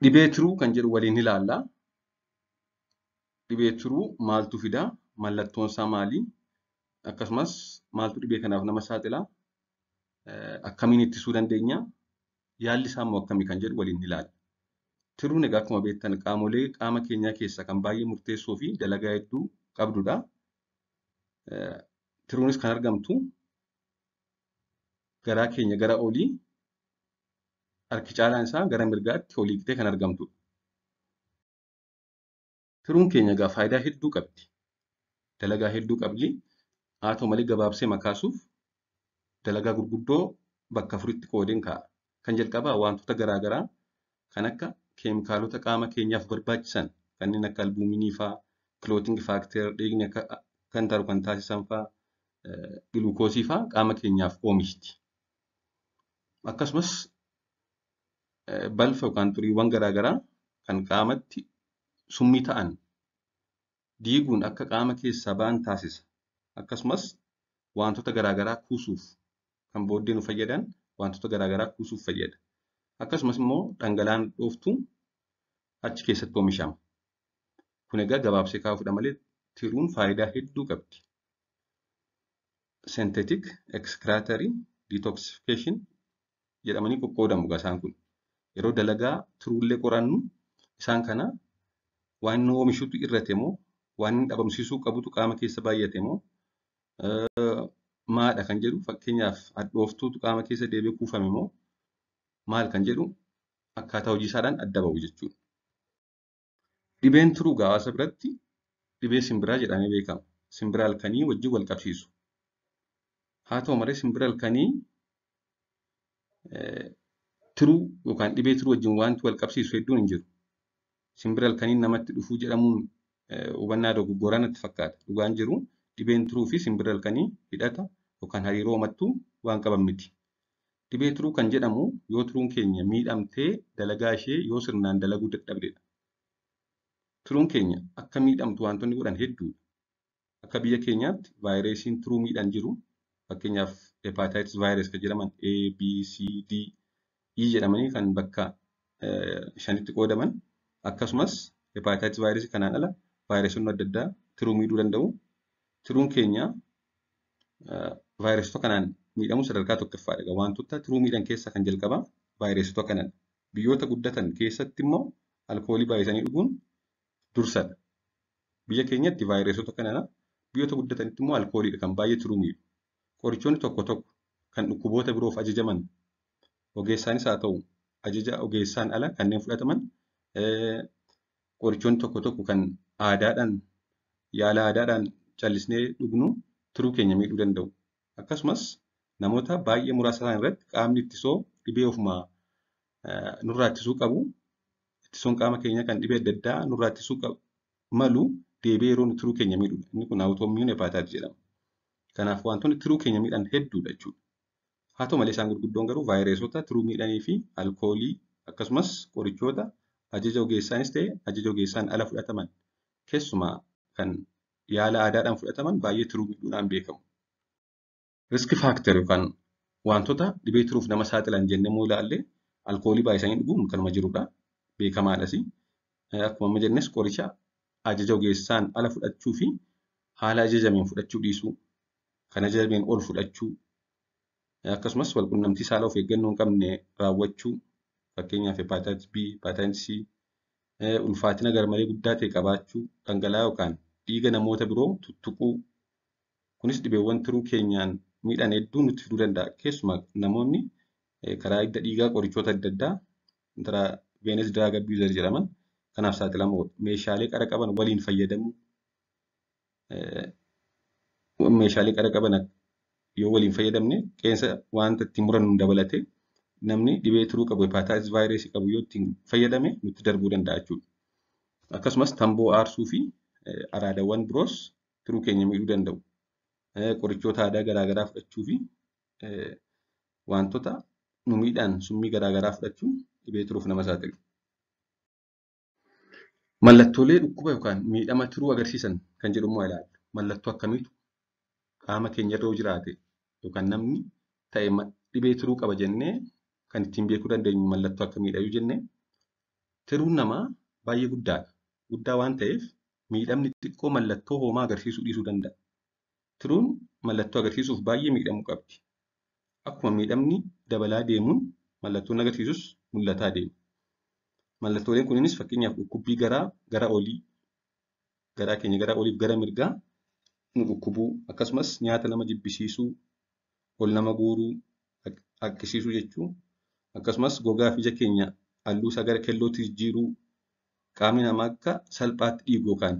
Dhibee tiruu kan jedhu waliin ilaalla. Dhibee tiruu maaltu fidaa? Mallattoon isaa maali? Akkasumas maaltu dhibee kanaaf nama saaxila? Akkamiin ittisuu dandeenya? Yaalli isaa immoo akkamii kan jedhu waliin ilaalla. Tiruun egaa akkuma beektan qaamolee qaama keenyaa keessaa kan baay'ee murteessoo fi dalagaa hedduu qabdudha. Tiruunis kan argamtu garaa keenya gara olii harki caalaan isaa gara mirgaatti olii qixee kan argamtudha. Tiruun keenya egaa faayidaa hedduu qabdi. Dalagaa hedduu qabdi. Haa ta'u malee gabaabsee makaasuuf dalagaa gurguddoo bakka afuritti qoodeen kaa'a. Kan jalqabaa wantoota garaagaraa kan akka keemikaalota qaama keenyaaf barbaachisan kanneen akka albuuminii fa'aa, clotting factor, dhiigni akka kan taru kan taasisan fa'aa, giluukoosii fa'aa qaama keenyaaf oomishti. Akkasumas balfa yookaan xuriiwwan garaagaraa kan qaamatti summii ta'an diiguun akka qaama keessaa ba'an taasisa. Akkasumas wantoota garaagaraa kuusuuf kan booddee nu fayyadan wantoota garaagaraa kuusuuf fayyada. Akkasumas immoo dhangala'aan dhooftuu achi keessatti oomishama. Kun egaa gabaabsee kaa'uufidha malee tiruun faayidaa hedduu qabdi. Synthetic excretory detoxification jedhamanii qoqqoodamu egaa isaan kun. Yeroo dalagaa tiruullee qorannu isaan kana waan inni oomishutu irrate moo waan inni dhabamsiisuu qabutu qaama keessa baay'ate moo maadha kan jedhu fakkeenyaaf hadhooftuutu qaama keessa deebi'ee kuufame moo maal kan jedhu akkaataa hojii isaadhaan adda ba'u jechuudha. Dhibeen tiruu egaa hawaasa biratti dhibee simbiraa jedhamee beekama. Simbira halkanii wajjin wal qabsiisu. Haa ta'u malee simbira halkanii tiruu yookaan dhibee tiruu wajjin wanti wal qabsiisu hedduun hin jiru. Simbira halkanii namatti dhufuu jedhamuun hubannaa dogoggoraa natti fakkaata. Dhugaan jiru dhibeen tiruu fi simbira halkanii hidhata yookaan hariiroo homattuu waan qaban miti. Dhibee tiruu kan jedhamu yoo tiruun keenya miidhamtee dalagaa ishee yoo sirnaan dalaguu dadhabdedha. Tiruun keenya akka miidhamtu wantoonni godhan hedduudha. Akka biyya keenyaatti vaayirasiin tiruu miidhan jiru. Fakkeenyaaf hepatitis virus kan jedhaman A, B, C, D, E jedhamanii kan bakka shanitti qoodaman. Akkasumas hepatitis virus kanaan ala vaayirasonni adda addaa tiruu miidhuu danda'u. Tiruun keenya vaayirasota kanaan miidhamu sadarkaa tokkoffaadha. Wantoota tiruu miidhan keessaa kan jalqabaa vaayirasota kanadha. Biyyoota guddatan keessatti immoo alkoolii baay'isanii dhuguun dursadha. Biyya keenyatti vaayirasota kanadha. Biyyoota guddatanitti immoo alkooliidha kan baay'ee tiruu miidhu. Qorichoonni tokko tokko kan dhukkuboota biroof ajajaman ogeessaanis haa ta'u ajaja ogeessaan ala kanneen fudhataman qorichoonni tokko tokko kan aadaadhaan yaala aadaadhaan callisnee dhugnu tiruu keenya miidhuu danda'u. Akkasumas namoota baay'ee muraasa ta'an irratti qaamni ittisoo dhibee ofumaa nurraa ittisuu qabu ittisoon qaama keenyaa kan dhibee adda addaa nurraa ittisuu qabu malu deebi'ee yeroo tiruu keenya miidhudha. Inni kun autoimmune hepatitis jedhama. Kanaaf wantoonni tiruu keenya miidhan hedduudha jechuudha. Haa ta'u malee isaan gurguddoon garuu vaayirasota tiruu miidhanii fi alkoolii akkasumas qorichoota ajaja ogeessaanis ta'e ajaja ogeessaan ala fudhataman keessumaa kan yaala aadaadhaan fudhataman baay'ee tiruu miidhuudhaan beekamu. Risk factor yookaan wantoota dhibee tiruuf nama saaxilan jennee immoo ilaalle alkoolii baay'isanii dhuguun kanuma jirudha. Beekamaadhas. Akkuma amma jennes qoricha ajaja ogeessaan ala fudhachuu fi haala ajajameen fudhachuu dhiisuu, kan ajajameen ol fudhachuu, akkasumas walqunnamtii saala of eeggannoo hin qabne raawwachuu, fakkeenyaaf hepatitis B, hepatitis C, ulfaatina garmalee guddaa ta'e qabaachuu, dhangala'aa yookaan dhiiga namoota biroo tuttuquu. Kunis dhibeewwan tiruu keenyaan miidhan hedduu nutti fiduu danda'a. Keessumaa namoonni karaa hidda dhiigaa qorichoota adda addaa intravenous drug abuser jedhaman kanaaf saaxilamoodha. Meeshaalee qara qaban waliin fayyadamuu meeshaalee qara qaban yoo waliin fayyadamne qeensa wanta ittiin murannu dabalatee namni dhibee tiruu qabu hepatitis vaayirasii qabu yoo ittiin fayyadame nutti darbuu danda'a jechuudha. Akkasumas tamboo aarsuu fi araadawwan biroos tiruu keenya miidhuu danda'u. Qorichoota aadaa garaagaraa fudhachuu fi wantoota nu miidhan summii garaagaraa fudhachuun dhibee tiruuf nama saaxilu. Mallattoolee dhukkuba yookaan miidhama tiruu agarsiisan kan jedhu immoo ilaalla. Mallattoo akkamiitu qaama keenya irra yoo jiraate yookaan namni ta'e dhibee tiruu qaba jennee kan ittiin beekuu dandeenyu mallattoo akkamiidha yoo jenne Tiruun namaa baay'ee guddaadha. Guddaa waan ta'eef miidhamni xiqqoo mallattoo homaa agarsiisuu dhiisuu danda'a. Tiruun mallattoo agarsiisuuf baay'ee miidhamuu qabdi. Akkuma miidhamni dabalaa deemuun mallattoon agarsiisus mul'ataa deema. Mallattooleen kunneenis fakkeenyaaf dhukkubbii garaa gara olii, garaa keenya gara oliif gara mirgaa nu dhukkubuu, akkasumas nyaata nama jibbisiisuu, ol nama guuruu, haqqisiisuu jechuu, akkasumas gogaa fi ija keenya halluu isaa gara keellootti jijjiiruu, qaamni namaa akka salphaatti dhiigu yookaan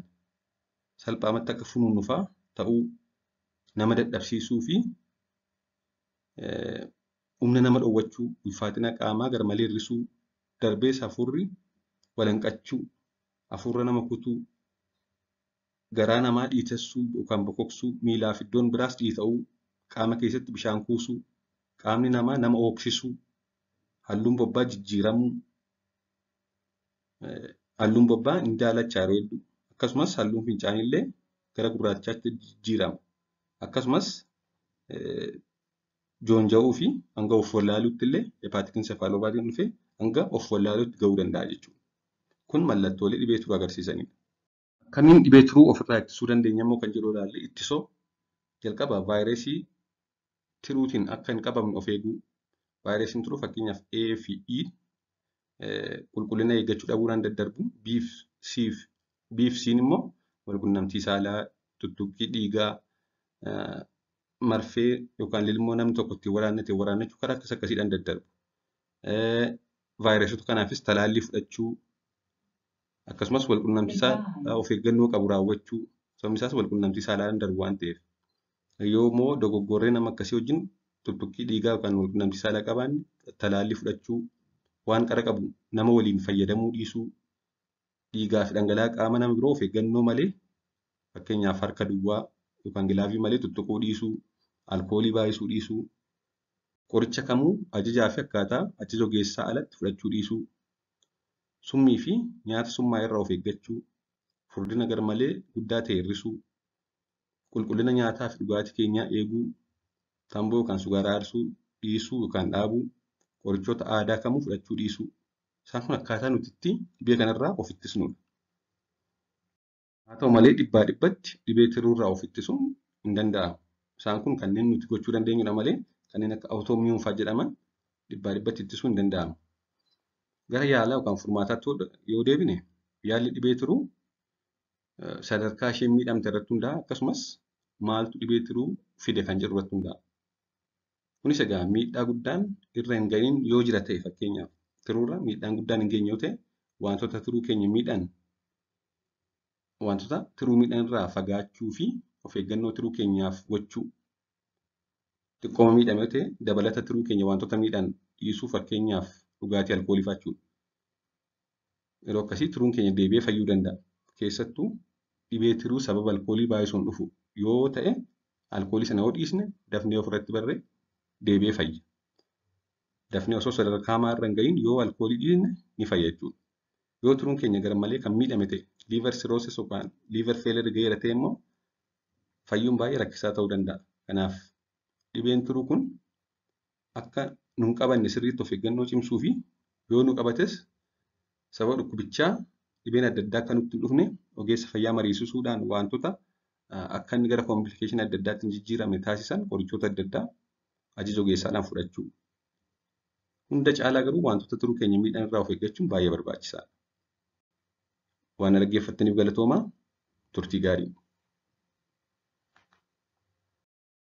salphaamatti akka funuunu fa'aa ta'uu, nama dadhabsiisuu fi humna nama dhowwachuu, ulfaatina qaamaa garmalee hir'isuu, darbees hafuurri wal hanqachuu, hafuura nama kutuu, garaa namaa dhiitessuu yookaan bokoksuu, miilaa fi iddoon biraas dhiita'uu, qaama keessatti bishaan kuusuu, qaamni namaa nama hooksisuu, halluun bobbaa jijjiiramuu, halluun bobbaa ni daalacha yeroo hedduu, akkasumas halluun fincaanii illee gara gurraachaatti jijjiirama. Akkasumas joonja'uu fi hanga of wallaaluutti illee hepatic encephalopathiin dhufee hanga of wallaaluutti gahuu danda'a jechuudha. Kun mallattoolee dhibee tiruu agarsiisanidha. Akkamiin dhibee tiruu ofirraa ittisuu dandeenya immoo kan jedhu ilaalle ittisoo jalqaba vaayirasii tiruutiin akka hin qabamne of eeguu. Vaayirasiin tiruu fakkeenyaaf A fi E qulqullina eeggachuu dhabuudhaan daddarbu. B fi C immoo walqunnamtii saalaa, tuttuqqii dhiigaa, marfee yookaan lilmoo namni tokko ittiin waraannate waraannachuu karaa akkas akkasiidhaan daddarbu. Vaayirasota kanaafis talaallii fudhachuu, akkasumas walqunnamtii saalaa of eeggannoo qabu raawwachuu, sababni isaas walqunnamtii saalaan darbu waan ta'eef. Yoo immoo dogoggorree nama akkasii wajjin tuttuqqii dhiigaa yookaan walqunnamtii saalaa qabaanne talaallii fudhachuu, waan qara qabu nama waliin fayyadamuu dhiisuu, dhiigaa fi dhangala'aa qaama nama biroo of eeggannoo malee fakkeenyaaf harka duwwaa yookaan gilaavii malee tuttuquu dhiisuu, alkoolii baay'isuu dhiisuu, qoricha kamuu ajajaa fi akkaataa ajaja ogeessaa alatti fudhachuu dhiisuu, summii fi nyaata summaa irraa of eeggachuu, furdina garmalee guddaa ta'e hir'isuu, qulqullina nyaataa fi dhugaatii keenyaa eeguu, tamboo yookaan sugaaraa aarsuu dhiisuu yookaan dhaabuu, qorichoota aadaa kamuu fudhachuu dhiisuu. Isaan kun akkaataa nuti itti dhibee kanarraa of ittisnudha. Haa ta'u malee dhibbaa dhibbatti dhibee tiruurraa of ittisuun hin danda'amu. Isaan kun kanneen nuti gochuu dandeenyudha malee kanneen akka autoimmune fa'aa jedhaman dhibbaa dhibbatti ittisuun hin danda'amu. Gara yaalaa yookaan furmaataatti yoo deebine yaalli dhibee tiruu sadarkaa isheen miidhamte irratti hundaa'a, akkasumas maaltu dhibee tiruu fide kan jedhu irratti hundaa'a. Kunis egaa miidhaa guddaan irra hin gahiin yoo jira ta'e, fakkeenyaaf tiruurra miidhaan guddaan hin geenye yoo ta'e, wantoota tiruu keenya miidhan, wantoota tiruu miidhan irraa fagaachuu fi of eeggannoo tiruu keenyaaf gochuu. Xiqqooma miidhame yoo ta'e dabalata tiruu keenya wantoota miidhan dhiisuu, fakkeenyaaf dhugaatii alkoolii fa'aa jechuudha. Yeroo akkasii tiruun keenya deebi'ee fayyuu danda'a. Keessattuu dhibee tiruu sababa alkoolii baay'isuun dhufu yoo ta'e alkoolii sana yoo dhiisne dafnee ofirratti barree deebi'ee fayya. Dafnee osoo sadarkaa hamaa irra hin gahiin yoo alkoolii dhiisne ni fayya jechuudha. Yoo tiruun keenya garmalee kan miidhame ta'e liver cirrhosis yookaan liver failure gaheera ta'e immoo fayyuun baay'ee rakkisaa ta'uu danda'a. Kanaaf dhibeen tiruu kun akka nu hin qabanne sirriitti of eeggannoo cimsuu fi yoo nu qabates sababa dhukkubichaa dhibeen adda addaa akka nutti hin dhufne ogeessa fayyaa mariisisuudhaan wantoota akka inni gara complication adda addaatti hin jijjiiramne taasisan qorichoota adda addaa ajaja ogeessaadhaan fudhachuu. Hunda caalaa garuu wantoota tiruu keenya miidhan irraa of eeggachuun baay'ee barbaachisaadha. Waan dhaggeeffattaniif galatoomaa. Turtii gaarii.